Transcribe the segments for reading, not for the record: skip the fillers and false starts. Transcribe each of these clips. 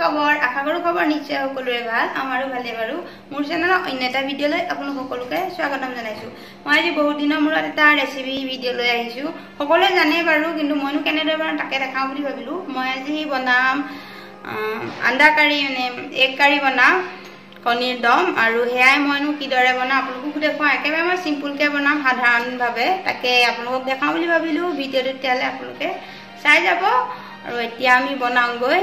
খবৰ আশা কৰো খবৰ নিশ্চয় সকলোৰে ভাল আমাৰো ভালে বাৰু মোৰ চেনেলৰ অন্য এটা ভিডিঅ'লৈ আপোনালোক সকলোকে স্বাগতম জনাইছো। মই আজি বহুত দিনৰ মূৰত এটা ৰেচিপি ভিডিঅ' লৈ আহিছো। সকলোৱে জানে বাৰু, কিন্তু মইনো কেনেদৰে বনাম তাকে দেখাওঁ বুলি ভাবিলো। মই আজি বনাম আণ্ডা কাৰী, মানে এগ কাৰী বনাম, কণীৰ দম। আৰু সেয়াই মইনো কিদৰে বনাম আপোনালোককো দেখুৱাওঁ। একেবাৰে মই চিম্পুলকৈ বনাম, সাধাৰণভাৱে, তাকে আপোনালোকক দেখাওঁ বুলি ভাবিলো। ভিডিঅ'টো তেতিয়াহ'লে আপোনালোকে চাই যাব। আৰু এতিয়া আমি বনাওঁগৈ।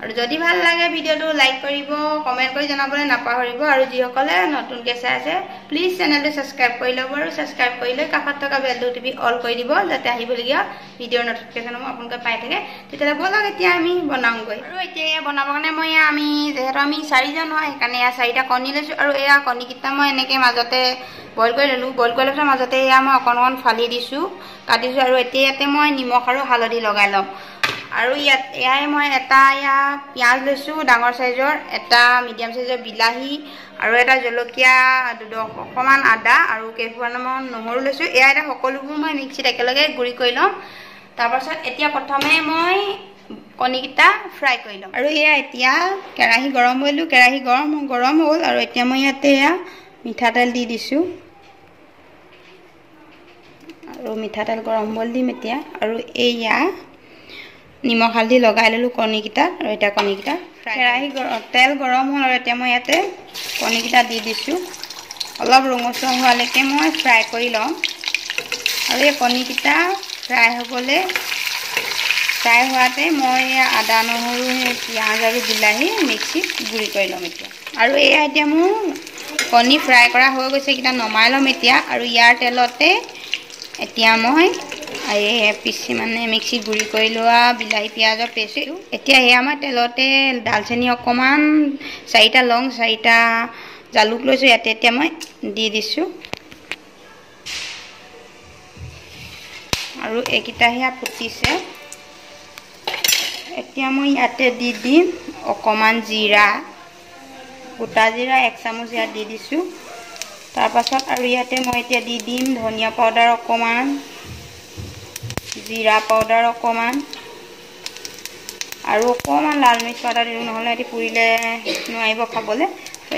আৰু যদি ভাল লাগে ভিডিঅ'টো লাইক কৰিব, কমেণ্ট কৰি জনাবলৈ নাপাহৰিব। আৰু যিসকলে নতুনকৈ চাই আছে প্লিজ চেনেলটো ছাবস্ক্ৰাইব কৰি ল'ব আৰু ছাবস্ক্ৰাইব কৰি লৈ কাষত থকা বেলটো টিপি অল কৰি দিব, যাতে আহিবলগীয়া ভিডিঅ'ৰ নটিফিকেশ্যনসমূহ আপোনালোকে পাই থাকে। তেতিয়াহ'লে ব'লক এতিয়া আমি বনাওঁগৈ। আৰু এতিয়া এয়া বনাবৰ কাৰণে মই এয়া আমি যিহেতু আমি চাৰিজন হয় সেইকাৰণে এয়া চাৰিটা কণী লৈছোঁ। আৰু এয়া কণীকেইটা মই এনেকৈ মাজতে বইল কৰি ল'লোঁ। বইল কৰি লোৱাৰ পিছত মাজতে এয়া মই অকণ অকণ ফালি দিছোঁ, কাটিছোঁ। আৰু এতিয়া ইয়াতে মই নিমখ আৰু হালধি লগাই ল'ম। আৰু ইয়াত এয়াই মই এটা এয়া পিঁয়াজ লৈছোঁ ডাঙৰ চাইজৰ, এটা মিডিয়াম চাইজৰ বিলাহী, আৰু এটা জলকীয়া, অকণমান আদা আৰু কেইফোপামান নহৰু লৈছোঁ। এয়া এটা সকলোবোৰ মই মিক্সিত একেলগে গুড়ি কৰি ল'ম। তাৰপাছত এতিয়া প্ৰথমে মই কণীকেইটা ফ্ৰাই কৰি ল'ম। আৰু এয়া এতিয়া কেৰাহী গৰম কৰিলোঁ, কেৰাহী গৰম হ'ল। আৰু এতিয়া মই ইয়াতে এয়া মিঠাতেল দি দিছোঁ। আৰু মিঠাতেল গৰম হ'ল দিম এতিয়া। আৰু এয়া নিমখ হালধি লগাই ল'লোঁ কণীকেইটা। আৰু এতিয়া কণীকেইটা কেৰাহী তেল গৰম হ'ল। আৰু এতিয়া মই ইয়াতে কণীকেইটা দি দিছোঁ। অলপ ৰঙচুৱা হোৱালৈকে মই ফ্ৰাই কৰি ল'ম। আৰু এই কণীকেইটা ফ্ৰাই হোৱাতে মই আদা নহৰু পিঁয়াজ আৰু বিলাহী মিক্সিত গুড়ি কৰি ল'ম এতিয়া। আৰু এয়া এতিয়া মোৰ কণী ফ্ৰাই কৰা হৈ গৈছে, এইকেইটা নমাই ল'ম এতিয়া। আৰু ইয়াৰ তেলতে এতিয়া মই এই পিচি মানে মিক্সিত গুড়ি কৰি লোৱা বিলাহী পিঁয়াজৰ পেষ্টটো এতিয়া এয়া মই তেলতে ডালচেনি অকণমান, চাৰিটা লং, চাৰিটা জালুক লৈছোঁ, ইয়াতে এতিয়া মই দি দিছোঁ। আৰু এইকেইটা সেয়া ফুটিছে। এতিয়া মই ইয়াতে দি দিম অকণমান জিৰা, গোটা জিৰা এক চামুচ ইয়াত দি দিছোঁ। তাৰপাছত আৰু ইয়াতে মই এতিয়া দি দিম ধনিয়া পাউডাৰ অকণমান, জিৰা পাউডাৰ অকণমান, আৰু অকণমান লাল মিৰ্চ পাউডাৰ দিলোঁ, নহ'লে এটি পুৰিলে নোৱাৰিব খাবলৈ।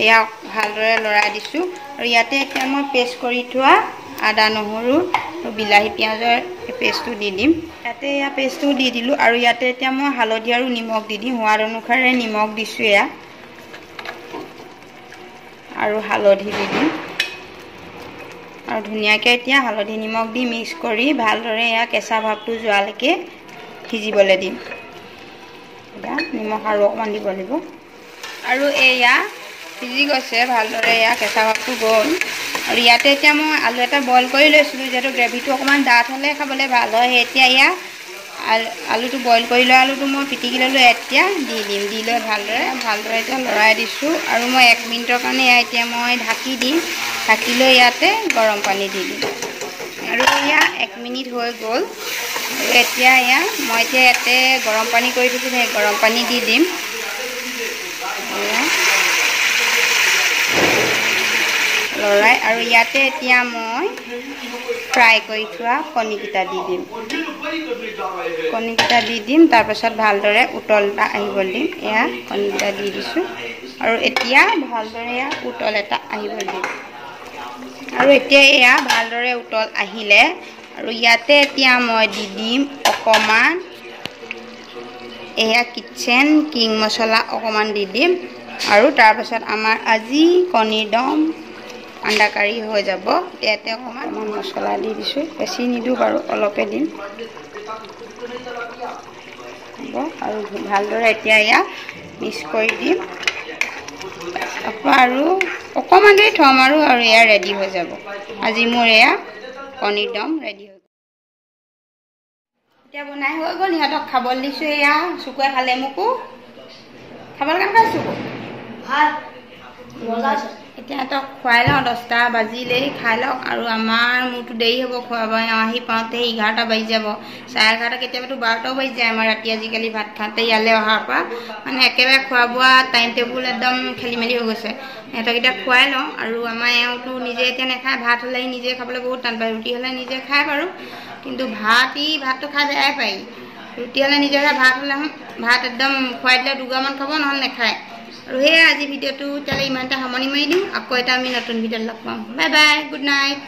ইয়াক ভালদৰে লৰাই দিছোঁ। আৰু ইয়াতে এতিয়া মই পেষ্ট কৰি থোৱা আদা নহৰু আৰু বিলাহী পিঁয়াজৰ পেষ্টটো দি দিম। ইয়াতে এয়া পেষ্টটো দি দিলোঁ। আৰু ইয়াতে এতিয়া মই হালধি আৰু নিমখ দি দিম, সোৱাদ অনুসাৰে নিমখ দিছোঁ এয়া, আৰু হালধি দি দিম। আৰু ধুনীয়াকৈ এতিয়া হালধি নিমখ দি মিক্স কৰি ভালদৰে এয়া কেঁচা ভাৱটো যোৱালৈকে সিজিবলৈ দিম। এতিয়া নিমখ আৰু অকণমান দিব লাগিব। আৰু এয়া সিজি গৈছে ভালদৰে, এয়া কেঁচা ভাৱটো গ'ল। আৰু ইয়াতে এতিয়া মই আলু এটা বইল কৰি লৈছিলোঁ, যিহেতু গ্ৰেভিটো অকণমান ডাঠ হ'লে খাবলৈ ভাল হয়। এতিয়া এয়া আলুটো বইল কৰি লোৱা আলুটো মই পিটিকি ল'লোঁ, এতিয়া দি দিম। দি লৈ ভালদৰে এতিয়া লৰাই দিছোঁ। আৰু মই 1 মিনিটৰ কাৰণে এয়া এতিয়া মই ঢাকি দিম। ঢাকি লৈ ইয়াতে গৰম পানী দি দিম। আৰু এয়া 1 মিনিট হৈ গ'ল। আৰু এতিয়া এয়া মই এতিয়া ইয়াতে গৰম পানী কৰি থৈছোঁ, সেই গৰম পানী দি দিম। লৰাই আৰু ইয়াতে এতিয়া মই ফ্ৰাই কৰি থোৱা কণীকেইটা দি দিম। কণীকেইটা দি দিম, তাৰপাছত ভালদৰে উতল এটা আহিব দিম। এয়া কণীকেইটা দি দিছোঁ। আৰু এতিয়া ভালদৰে এয়া উতল এটা আহিব দিম। আৰু এতিয়া এয়া ভালদৰে উতল আহিলে। আৰু ইয়াতে এতিয়া মই দি দিম অকণমান এয়া কিটচেন কিং মছলা অকণমান দি দিম। আৰু তাৰপাছত আমাৰ আজি কণীৰ দম আণ্ডা কাৰী হৈ যাব। ইয়াতে অকণমান মছলা দি দিছোঁ, বেছি নিদিওঁ বাৰু, অলপে দিম। হ'ব। আৰু ভালদৰে এতিয়া এয়া মিক্স কৰি দিম। তাৰপৰা আৰু অকণমান দেৰি থ'ম আৰু এয়া ৰেডি হৈ যাব। আজি মোৰ এয়া কণীৰ দম ৰেডি হৈ গ'ল। এতিয়া বনাই হৈ গ'ল, সিহঁতক খাবলৈ দিছোঁ। এয়া চুকুৱে খালে, মোকো খাবলৈ কেনেকুৱা চুকু? ভাল, মজা আছে। এতিয়া সিহঁতক খুৱাই লওঁ, 10টা বাজিলেই, খাই লওক। আৰু আমাৰ মোৰতো দেৰি হ'ব খোৱা বোৱা, আহি পাওঁতে 11টা বাজি যাব, 11:30, কেতিয়াবাতো 12টাও বাজি যায় আমাৰ ৰাতি আজিকালি ভাত খাওঁতে। ইয়ালৈ অহাৰ পৰা মানে একেবাৰে খোৱা বোৱা টাইম টেবুল একদম খেলি মেলি হৈ গৈছে। সিহঁতক এতিয়া খুৱাই লওঁ। আৰু আমাৰ এওঁতো নিজে এতিয়া নাখায়, ভাত হ'লে নিজে খাবলৈ বহুত টান পায়, ৰুটি হ'লে নিজে খায় বাৰু, কিন্তু ভাতটো খাই বেয়াই পায়। ৰুটি হ'লে নিজৰে, ভাত হ'লে ভাত একদম খুৱাই দিলে দুগৰামান খাব, নহ'লে নাখায়। আৰু সেয়াই আজি ভিডিঅ'টো তেতিয়াহ'লে ইমানতে সামৰণি মাৰি দিওঁ। আকৌ এটা আমি নতুন ভিডিঅ'ত লগ পাম। Bye bye, good night.